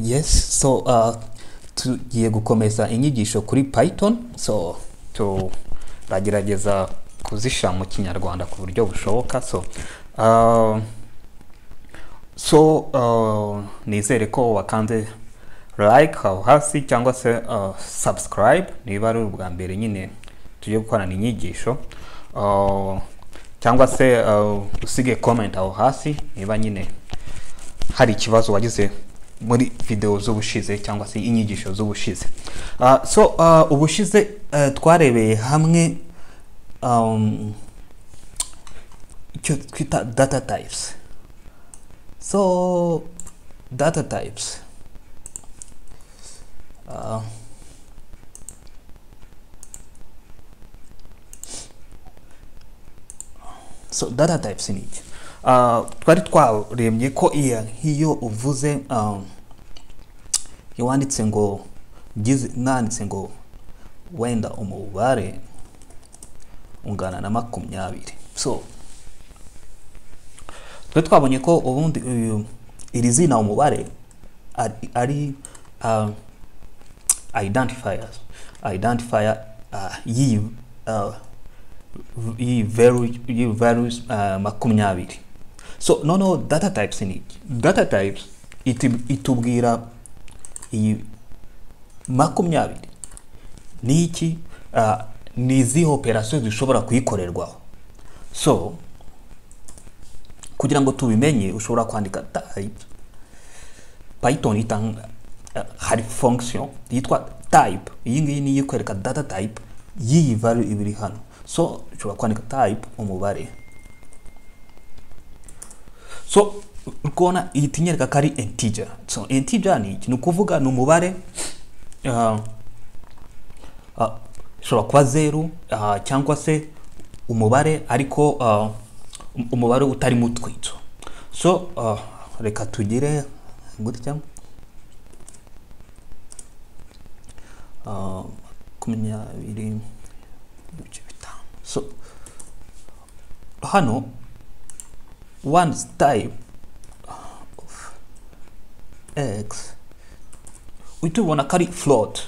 Yes, so tugiye gukomeza inyigisho kuri Python, so turagerageza kuzishyira mu Kinyarwanda ku buryo bushoboka. So nizere ko wakanze like aho hasi cyangwa se subscribe niba ari ubwa mbere nyine tugiye gukorana inyigisho, cyangwa se usige comment aho hasi niba nyine hari ikibazo wagize muri video z'ubushize cyangwa se inyigisho z'ubushize. So ubushize twarebeye hamwe icyo twita data types. So data types, so data types ni iki? Twari twarebye ko iyo uvuze, iyo wanditse ngo nanditse ngo wenda umubare ungana na 20, so twe twabonye ko ubundi iri zina umubare ari identifier y'iyi values 20. So noneho data types ni iki? Data types itubwira iyi 20 ni iki, ni izihe operation zishobora kuyikorerwaho. So kugira ngo tubimenye, ushobora kwandika type. Python itanga, hari function yitwa type. Iyi ngiyi niyo ikwereka data type y'iyi value ibiri hano. So ushobora kwandika type umubare. So urikubona ihita inyereka ko ari integer. So integer ni iki? Ni ukuvuga ni umubare, ishobora kuba zeru, cyangwa se umubare, ariko umubare utarimo utwitso. So reka tugire gutya, 20.5. So hano one type of x, uhita ubona ko ari float.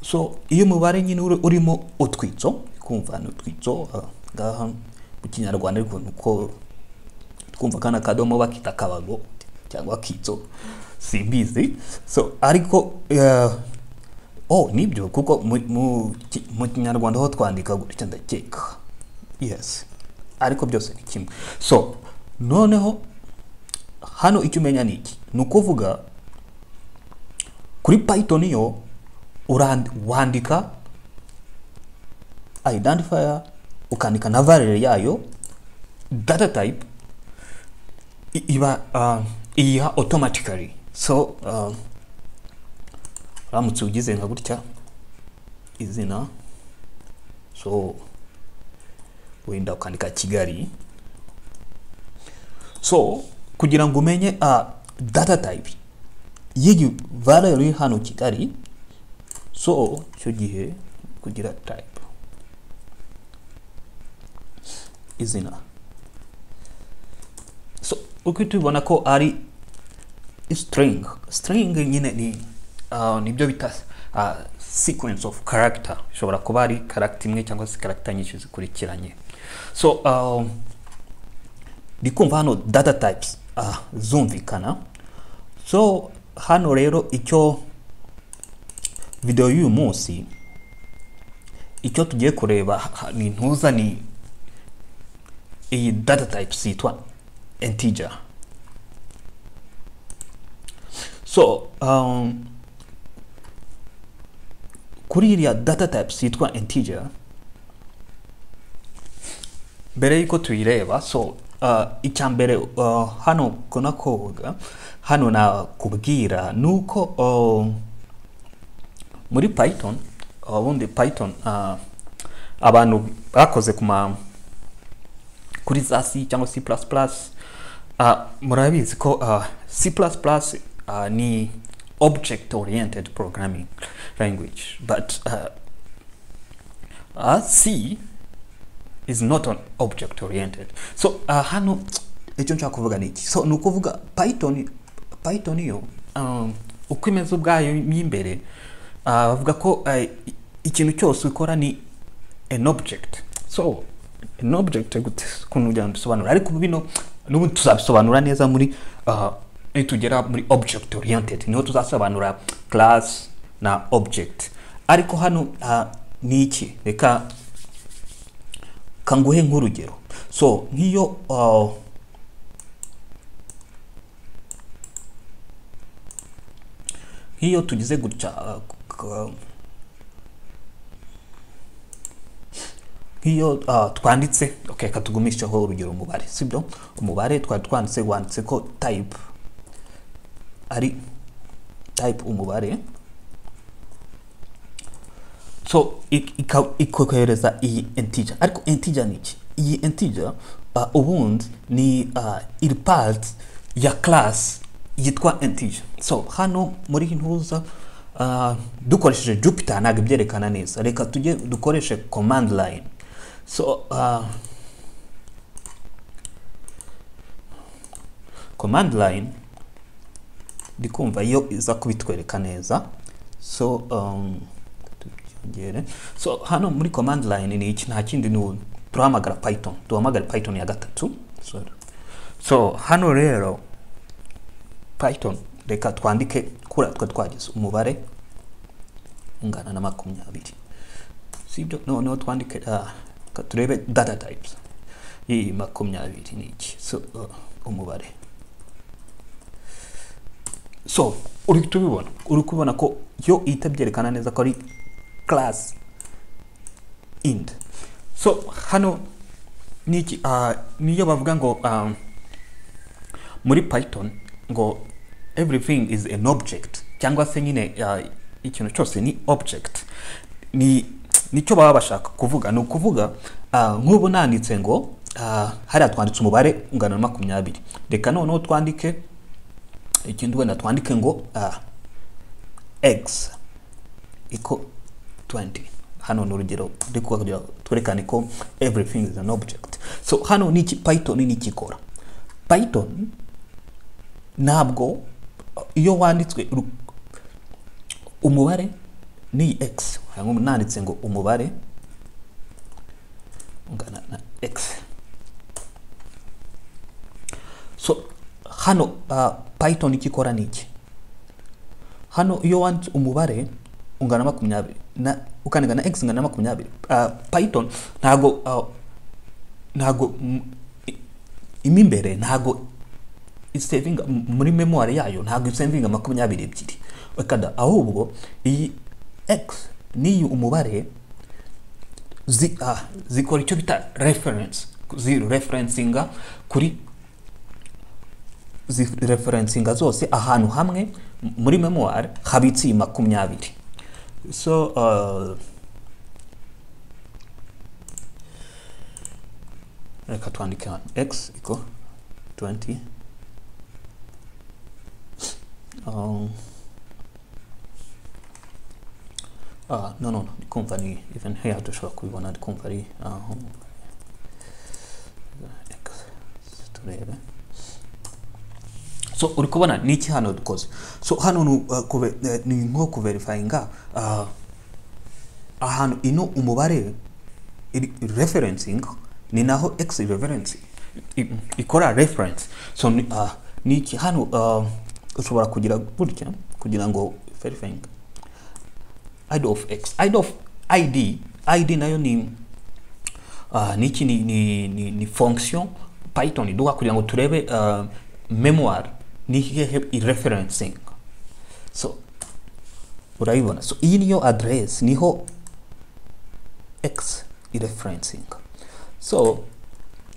So iyo umubare nyine urimo utwitso, kumva ni utwitso, ngaha mu Kinyarwanda, ariko nuko twumva kana kadomo bakita kabago cyangwa kitso, simbizi. So ariko oh, nibyo, kuko mu Kinyarwanda ho twandika gutya, ndakeka. Yes, ariko byose ni kimwe. So noneho hano icyo umenya ni iki? Ni ukuvuga kuri Python yo wandika identifier, ukandika na value yayo, data type iba iyiha automatically. So uramutse ugize nka gutya izina, so wenda ukandika Kigali, so kugira ngo umenye data type y'iyi value iri hano Kigali, so icyo gihe kugira type izina, so uko tubibona ko ari string. String nyine ni nibyo bita sequence of character, ishobora kuba ari character imwe cyangwa se character nyinshi zikurikiranye. So ndi kumva hano data types zumvikana. So hano rero icyo video y'uyu munsi, icyo tugiye kureba ni ntuza, ni iyi data types yitwa integer. So kuri iriya data types yitwa integer, mbere yuko tuyireba, so icya mbere hano kunakoga hano nakubwira nuko muri Python, ubundi Python, abantu bakoze kuma kuri za C cyangwa C++, murabizi ko C++ ni object oriented programming language, but C is not an object oriented. So hano icyo nshaka kuvuga ni iki? So ni ukuvuga Python yo uko imeze ubwayo y'imbere, bavuga ko ikintu cyose ukora ni an object. So an object gute ukuntu ujya bisobanura, ariko bino n'ubu tuzabisobanura neza muri nitugera muri object oriented, niho tuzasobanura class na object. Ariko hano ni iki, reka kanguhe nk'urugero. So nk'iyo nk'iyo tugize gutya, nk'iyo twanditse, okay, katugumishaho urugero umubare, sibyo? Umubare twari twanditse, wanditse ko type ari type umubare. So ikohereza iyi integer. Ariko integer ni iki? Iyi integer ubundi ni iri part ya class yitwa integer. So hano muri ntuza dukoresheje Jupyter ntabwo ibyerekana neza, reka tujye dukoreshe command line. So command line ndikumva iyo iza kubitwereka neza. So tubyongere. So hano muri command line ni iki, nta kindi, ni turahamagara Python, duhamagara Python ya 3. Sorry. So hano rero Python, reka twandike kura twa twagize umubare ungana na 20, sibyo? Noneho twandike turebe data types iyi 20 ni iki. So umubare. So uri tubibona, uri kubona ko yo itabyerekana neza ko ari class int. So hano niki niyo bavuga ngo muri Python ngo everything is an object, cyangwa se nyine ikintu cyose ni object. Ni nicyo baba bashaka kuvuga, ni ukuvuga nk'ubu nanditse ngo hariya twanditse umubare ungana na 20, reka noneho twandike ikindi, wenda twandike ngo x equal 20. Hano ni urugero kugira twerekane ko everything is an object. So hano ni iki Python ni ikikora? Python ntabwo iyo wanditswe umubare ni x, nanditse ngo umubare ungana na x. So hano Python ikikora ni iki? Hano iyo wanditse umubare ungana 20 na ukandika na x ingana na 20, Python ntago ntago imimbere ntago isavinga muri memory yayo, ntago isavinga 22 kada, ahubwo iyi x niyo umubare zikora icyo bita reference, zero referencinga kuri referencinga zose ahantu hamwe muri memory habitse 20. So reka twandike hano x equal 20. No, ndikumva ni even here dushobora kubibona, ndikumva ari x turebe. So uri kubona ni iki hano dukoze. So hano ni nko kuverifyinga ahantu ino umubare referencing ni naho x reference ikora reference. So ni iki hano ushobora kugira gutya kugira ngo verifying id of x, id of id, id nayo ni niki ni function Python iduha kugira ngo turebe memoir ni hehe referencing. So urayibona. So iyi niyo address niho x referencing. So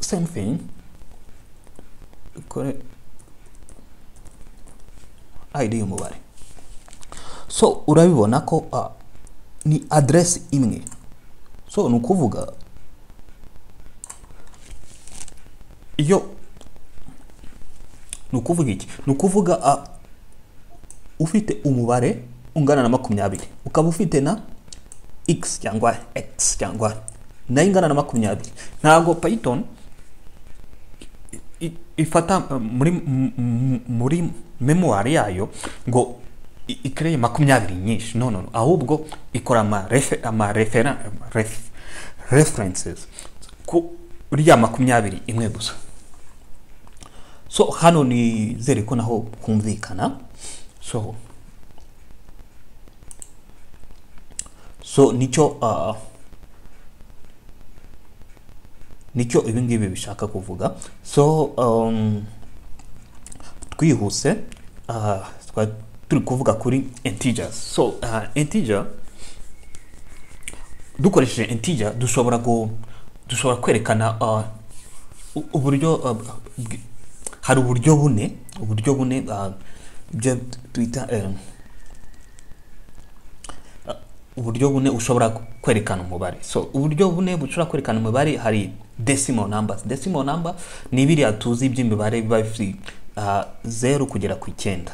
same thing kore id y'umubare. So urabibona ko ni address imwe. So ni ukuvuga iyo ni ukuvuga iki? Ni ukuvuga ufite umubare ungana na 20, ukaba ufite na x cyangwa x cyangwa nayo ingana na 20. Ntabwo Python ifata muri memoire yayo ngo ikreye 20 nyinshi. No, no, no, ahubwo ikora ama references ku ya 21 gusa. So hano ni zere ko naho kumvikana. So nicyo nicyo ibi ngibi bishaka kuvuga. So twihuse turi kuvuga kuri integers. So integer, dukoresheje integer dushobora kwerekana uburyo hari uburyo bune ibyo twita uburyo bune ushobora kwerekana umubare. So uburyo bune bushobora kwerekana umubare, hari decimal numbers. Decimal number ni biriya tuzi by'imibare biba bifite 0 kugera ku 9.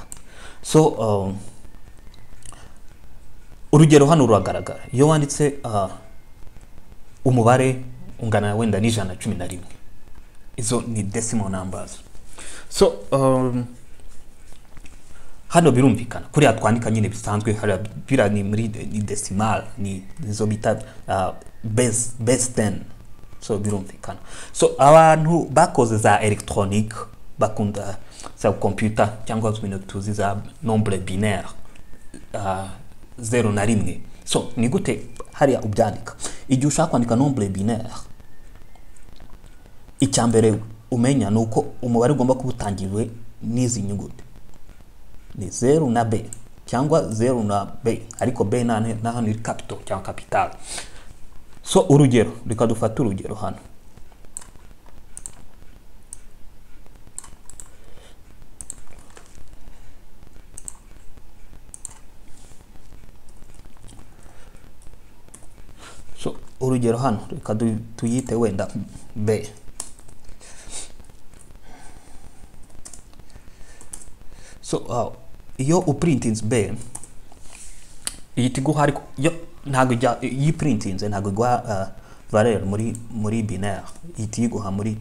So urugero hano ruragaragara, iyo wanditse umubare ungana wenda n'ijana 11, izo ni decimal numbers. So hano birumvikana kuriya twandika nyine bisanzwe, hari bira ni muri ni decimal, ni izo bita base 10. So birumvikana. So abantu bakoze za electronic bakunda za computer cyangwa ibintu tuzi za nombre binaire 0 na 1. So ni gute hariya ubyandika? Igihe ushaka kwandika nombre binaire, icyambere umenya nuko umubare ugomba kuba utangiriwe n'izi nyuguti, ni 0 na b cyangwa 0 na b, ariko b na hano iri capital cyangwa capital. So urugero, reka dufate urugero hano. So urugero hano reka tuyite wenda b. So iyo uprintinze b ihita iguha, ariko yo ntabwo ijya iyi printinze ntabwo iguha valeur muri binaire, ihita iguha muri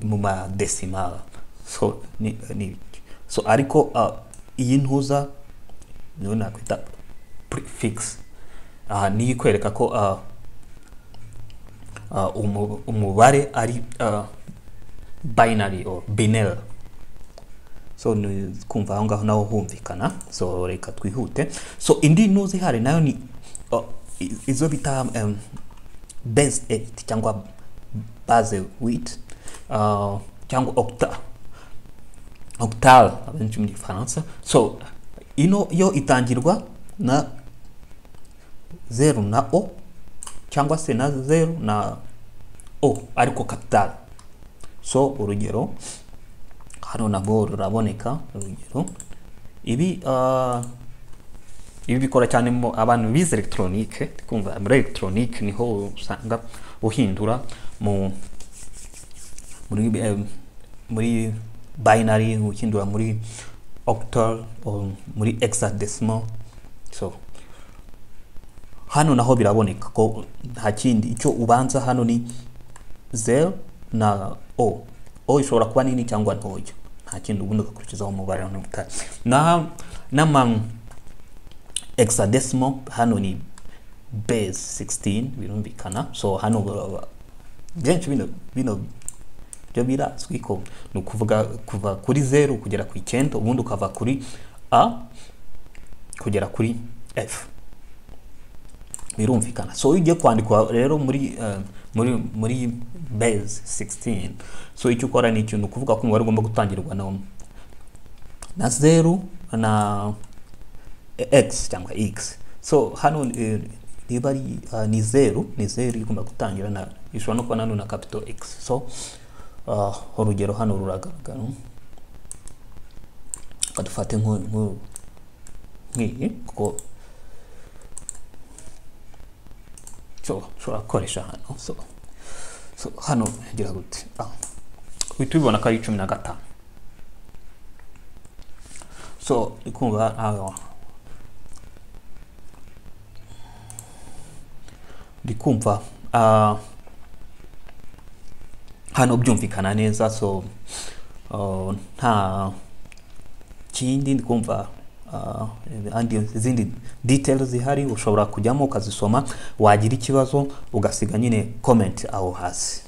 mu ma decimal. So ni so ariko iyi ntuza niyo nakwita prefix, ni ikwereka ko umubare ari binary or binaire. So ni kumva aho ngaho naho humvikana. So reka twihute. So indi ntuzi hari nayo ni izo bita base 8 cyangwa base 8 cyangwa octal abenshi mu Gifaransa. So ino yo itangirwa na 0 na o cyangwa se na 0 na o ariko capital. So urugero hano nabwo ruraboneka. Urugero ibi bikora cyane mu abantu bize electronique, kumva muri electronique niho usanga uhindura muri binary uhindura muri octal or muri hexadecimal. So hano naho biraboneka ko nta kindi, icyo ubanza hano ni 0 na o. O ishobora kuba nini cyangwa ntoya, nta kindi, ubundi ugakurikizaho umubare na n'ama hexadecimal hano ni base 16 birumvikana. So hano byinshi bino byo birazwi ko ni ukuvuga kuva kuri 0 kugera ku 9, ubundi ukava kuri a kugera kuri f, birumvikana. So ugiye kwandikwa rero muri muri base 16, so icyo ukora ni ikintu kuvuga ko umubare ugomba gutangirwa na 0 na x cyangwa x. So hano niba ari ni 0, ni 0 igomba gutangira na ishobora no kuba nano na capital X. So urugero hano ruragaragara, kadufate nk'iyi kuko so ushobora gukoresha hano. So hano gira gute, uhita ubibona ko ari 15. So ikumva ndikumva Hano byumvikana neza. So nta kindi ndi kumva, izindi details zihari ushobora kujyamo ukazisoma, wagira ikibazo ugasiga nyine comment aho hasi.